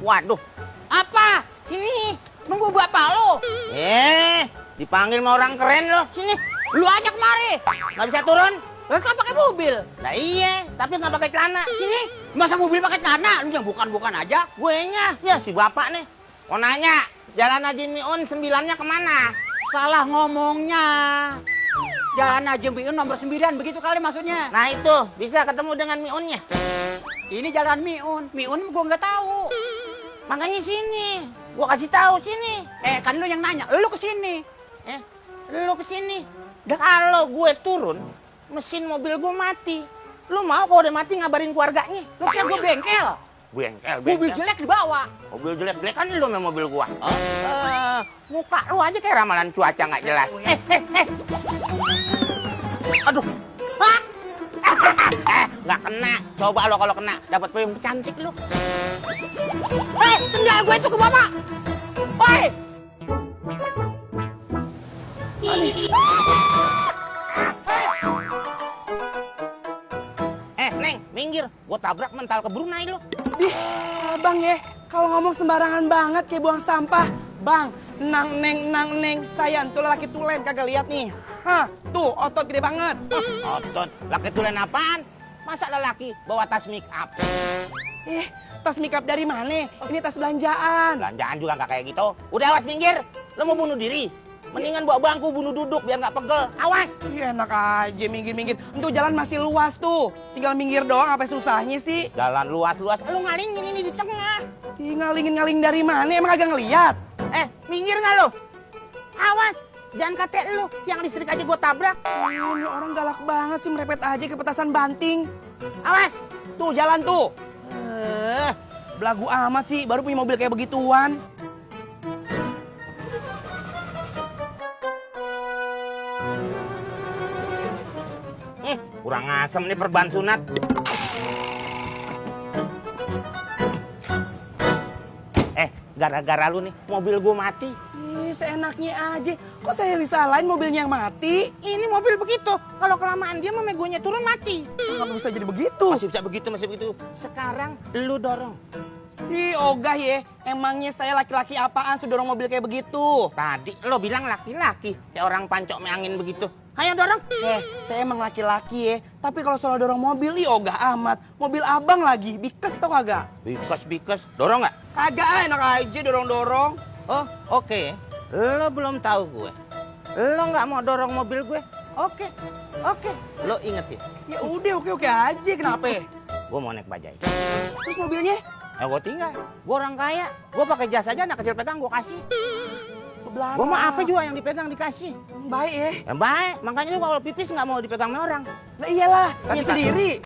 Waduh, Apa? Sini. Nunggu bapak lo. dipanggil sama orang keren lo. Sini, Lu aja kemari. nggak bisa turun? Lu kan pakai mobil. Nah iya, tapi nggak pakai celana. Sini, Masa mobil pakai celana? Lu yang bukan-bukan aja. gue nya. Ya si bapak nih. Mau nanya, Jalan Haji Miun 9-nya kemana? Salah ngomongnya. Jalan Haji Miun nomor 9, begitu kali maksudnya. Nah itu, bisa ketemu dengan Miunnya. Ini jalan Miun. Miun gua nggak tahu. Makanya sini, gue kasih tahu sini. Kan lu yang nanya. Lu kesini. Lu kesini. Kalau gue turun, mesin mobil gue mati. Lu mau kalau udah mati ngabarin keluarganya? Lu kira gua bengkel. Bengkel. Mobil jelek dibawa. Mobil jelek kan lu sama mobil gua. Muka lu aja kayak ramalan cuaca nggak jelas. Aduh. Hah? Nggak kena. Coba lo kalau kena dapat payung cantik lu. Sendal gue itu ke bapak. Woi. Neng, minggir. Gua tabrak mental ke Brunei lu. Abang ya, kalau ngomong sembarangan banget kayak buang sampah. Bang, nang neng, saya tuh laki tulen kagak lihat nih. Hah, tuh otot gede banget. Otot. Laki tulen apaan? Masa lelaki bawa tas make up? Tas makeup dari mana? Ini tas belanjaan. Belanjaan juga nggak kayak gitu. Udah awas minggir. Lu mau bunuh diri? Mendingan bawa bangku bunuh duduk biar nggak pegel. Awas. Iya enak aja minggir-minggir. Untuk jalan masih luas tuh. Tinggal minggir doang, apa susahnya sih? Jalan luas-luas. Lu ngalingin ini di tengah. Ih, ngaling dari mana? Emang agak ngeliat? Minggir nggak lu? Awas. Jangan kate lu. Yang listrik aja gua tabrak. Ini orang galak banget sih, merepet aja ke petasan banting. Awas. Tuh jalan tuh. Belagu amat sih, baru punya mobil kayak begituan. Kurang asem nih perban sunat. Gara-gara lu nih mobil gua mati. Seenaknya aja. Kok saya disalahin mobilnya yang mati? Ini mobil begitu. Kalau kelamaan dia mah megonya turun mati. Kenapa bisa jadi begitu? Masih bisa begitu. Sekarang lu dorong. Ih, ogah ya. Emangnya saya laki-laki apaan sudah dorong mobil kayak begitu? Tadi lo bilang laki-laki. Kayak orang pancok angin begitu. Ayo dorong. Saya emang laki-laki ya. Tapi kalau soal dorong mobil, ogah amat. Mobil abang lagi, bikes tau kagak? Bikes. Dorong nggak? Kagak, enak aja dorong-dorong. Oh, oke. Lo belum tahu gue. Lo nggak mau dorong mobil gue? Oke. Lo ingetin. Ya udah, oke aja. Kenapa? Gue mau naik bajai. Terus mobilnya? Gue tinggal. Gue orang kaya. Gue pakai jas aja, anak kecil pegang gue kasih. Belakang. Gue mau apa juga yang dipegang dikasih. Baik ya. Yang baik. Makanya lu kalau pipis nggak mau dipegang sama orang. Lah iyalah, punya sendiri.